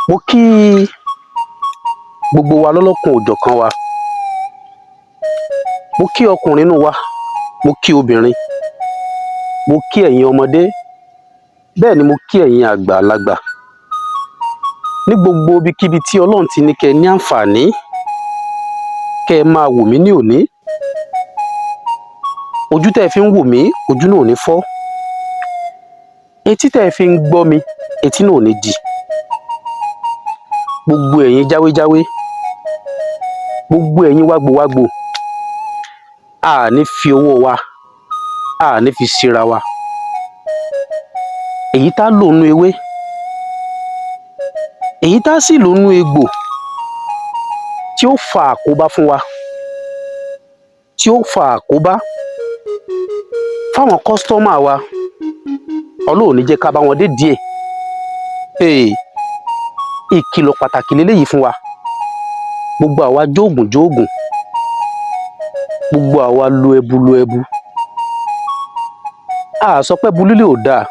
Mo kí gbogbo wa lọ́lọ́kan òjọ̀kan wa. Mo kí ọkùnrin inú wa, mo kí obìnrin, mo kí ẹ̀yin ọmọdé, bẹ́ẹ̀ ni mo kí ẹ̀yin àgbàlagbà. Ní gbogbo ibikíbi tí Ọlọ́run ti ní kẹ́ ẹ ní àǹfààní kẹ́ ẹ máa wò mí ní òní. Ojú tẹ́ ẹ fi ń wò mí, ojú náà ò ní fọ́. Etí tẹ́ ẹ fi ń gbọ́ mi, etí náà ò ní di. Gbogbo ẹ̀yin jáwéjáwé, gbogbo ẹ̀yin wágbowágbo, a ní fi owó wa, a ní fi ṣera wa. Èyí tá lò nú ewé, èyí tá sì lò nú egbò tí ó fa àkóbá fún wa, tí ó fa àkóbá fáwọn customer wa, Ọlọ́run ò ní jẹ́ ká bá wọn dé díẹ̀. Hey, ìkìlọ̀ pàtàkì leléyìí fún wa. Gbogbo àwa jóògùn jóògùn, gbogbo àwa lo ẹbu lo ẹbu. A sọ pé ẹbu lílò ò dáa,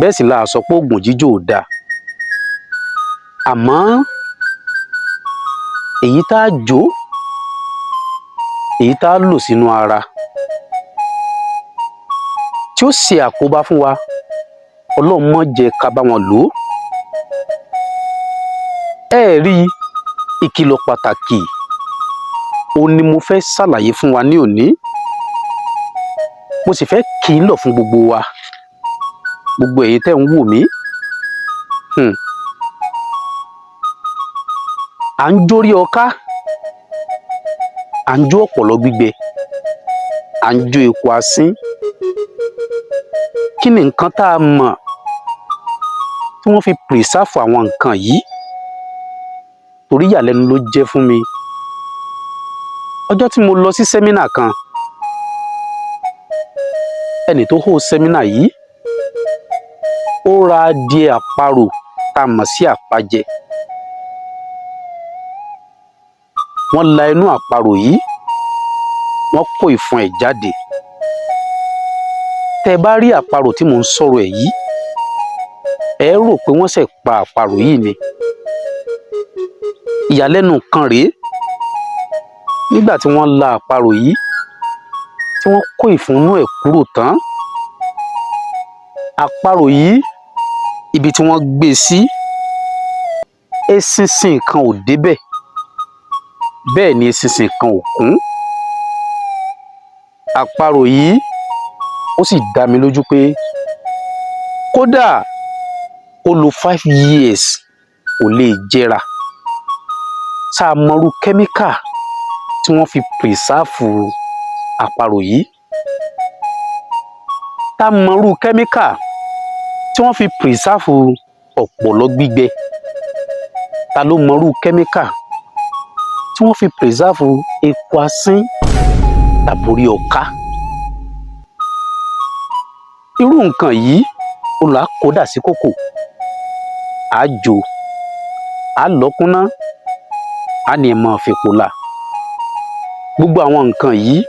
bẹ́ẹ̀ sì la sọ pé oògùn jíjò ò dáa. Àmọ́ èyí tá a jó, èyí tá a lò sínú ara tí ó ṣe àkóbá fún wa, Ọlọ́run má jẹ́ ká bá wọn lò ó. Ẹ rí ìkìlọ̀ pàtàkì òun ni mo fẹ́ ṣàlàyé fún wa ní òní. Mo sì fẹ́ kì í lọ̀ fún gbogbo wa, gbogbo ẹ̀yin tẹ́ ń wò mí. À ń jórí ọká, à ń jó ọ̀pọ̀lọ́ gbígbẹ, à ń jó eku asín. Kí ni nǹkan tá a mọ̀ tí wọ́n fi preserve àwọn nǹkan yìí? Torí ìyàlẹ́nu ló jẹ́ fún mi. Ọjọ́ tí mo lọ sí seminar kan, ẹni tó hold seminar yìí, ó ra adìẹ àparò tá a mọ̀ sí àpajẹ. Wọ́n la inú àparò yìí, wọ́n kó ìfun ẹ̀ jáde. Tẹ́ ẹ bá rí àparò tí mò ń sọ̀rọ̀ ẹ̀ yìí, ẹ rò pé wọ́n ṣẹ̀ pa àparò yìí ni. Ìyàlẹ́nu kan rèé, nígbà tí wọ́n la àparò yìí, tí wọ́n kó ìfun inú ẹ̀ kúrò tán, àparò yìí, ibi tí wọ́n gbé sí, eṣinṣin kan ò débẹ̀, bẹ́ẹ̀ ni eṣinṣin kan ò kún. Àparò yìí, ó sì dá mi lójú pé kódà ó lo 5 years kò lè jẹrà. Ṣá mọrú kẹ́míkà tí wọ́n fi preserve àparò yìí? Tá mọrú kẹ́míkà tí wọ́n fi preserve ọ̀pọ̀lọ́ gbígbẹ? Ta ló mọrú kẹ́míkà tí wọ́n fi preserve eku asín tàbórí ọká? Irú nǹkan yìí ó là á kó dà sí kòkò, á jó, á lọ́ kúnná, á ní ẹ máa fepo lá. Gbogbo àwọn nǹkan yìí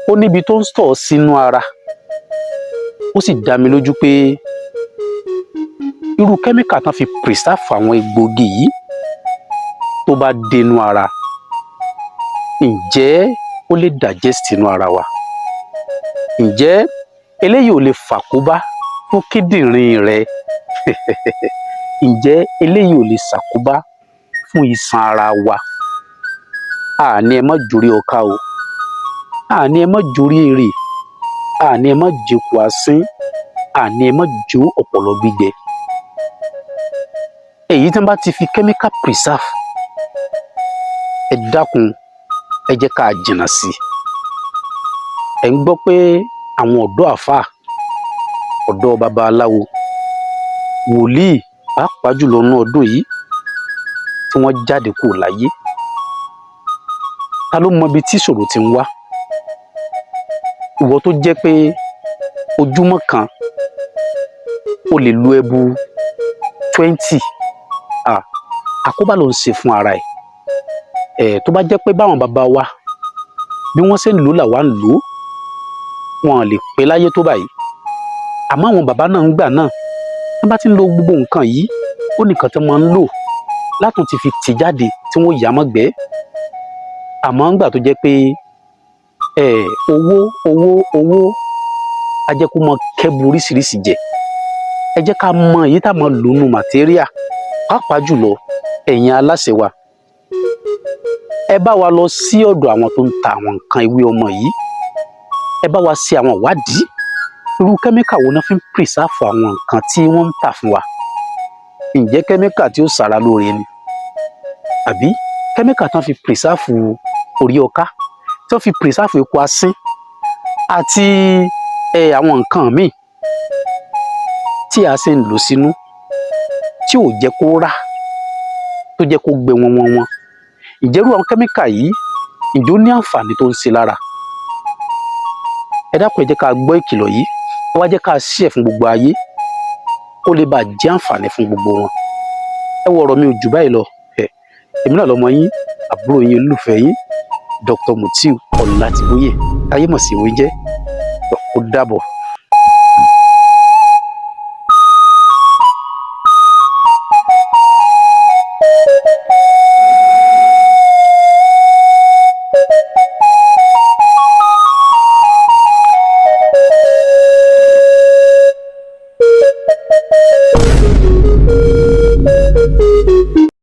ó níbi tó ń store sínú ara. Ó sì dá mi lójú pé irú kẹ́míkà tán fi preserve àwọn egbòogi yìí, tó bá dénú ara, ǹjẹ́ ó lè digest inú ara wa? Ǹjẹ́ eléyìí ò lè fàkóbá fún kíndìnrín rẹ? Ǹjẹ́ eléyìí ò lè ṣàkóbá fún iṣan ara wa? A ní ẹ má jórí ọká o, a ní ẹ má jórí èrè, a ní ẹ má jẹku asín, a ní ẹ má jó ọ̀pọ̀lọ́ gbígbẹ. Èyí tí wọ́n bá ti fi chemical preserve, ẹ dákun, ẹ jẹ́ ká jìnnà sí i. Ẹ ń gbọ́ pé àwọn ọ̀dọ́ àáfàá, ọ̀dọ́ babaláwo, wòlíì pàápàá jùlọ nínú ọdún yìí tí wọ́n jáde kúrò láyé. Ta ló mọ ibi tí ìṣòro ti ń wá? Ìwọ tó jẹ́ pé ojúmọ́ kan o lè lo ẹbu 20, àkóbá ló ń ṣe fún ara ẹ̀. Ẹ̀ tó bá jẹ́ pé báwọn bàbá wa bí wọ́n ṣe ń lò làwa ń lò ó, wọn lè pẹ́ láyé tó báyìí. Àmọ́ àwọn bàbá náà ń gbà náà, wọ́n bá ti ń lo gbogbo nǹkan yìí, Ó nìkan tó máa ń lò látún ti fi tì jáde tí wọ́n yà mọ́gbẹ́. Àmọ́ ńgbà tó jẹ́ pé ẹ owó, owó, owó á jẹ́ kó mọ kẹ́bu oríṣiríṣi jẹ. Ẹ jẹ́ ká mọ èyí tá a máa lò nù material, pàápàá jùlọ ẹ̀yin aláṣẹ wa. Ẹ bá wa lọ sí ọ̀dọ̀ àwọn tó ń ta àwọn nǹkan ewé ọmọ yìí, ẹ bá wa ṣe àwọn ìwádìí, irú kẹ́míkà wo náà fi ń preserve àwọn nǹkan tí wọ́n ń tà fún wa? Ǹjẹ́ kẹ́míkà tí ó ṣara lóore ni, àbí kẹ́míkà tán fi preserve orí ọká, tí wọ́n fi preserve eku asín àti àwọn nǹkan míì tí a sì ń lò sínú, tí ò jẹ́ kó rà, tó jẹ́ kó gbẹ wọn wọn wọn? Ǹjẹ́ irú àwọn kẹ́míkà yìí, ǹjẹ́ ó ní àǹfààní tó ń ṣe lára? Ẹ dákun, ẹ jẹ́ ká gbọ́ ìkìlọ̀ yìí. Ẹ wá jẹ́ ká share fún gbogbo ayé, kó lè bàa jẹ́ àǹfààní fún gbogbo wọn. Ẹ wo, ọ̀rọ̀ mi ò jù báyìí lọ. Ẹ èmi náà lọmọ yín, àbúrò yín, olólùfẹ́ yín, Dr. Mutiu Ọlátìbóyè, táyé mọ̀ sí ìwé jẹ́. Ó dàbọ̀.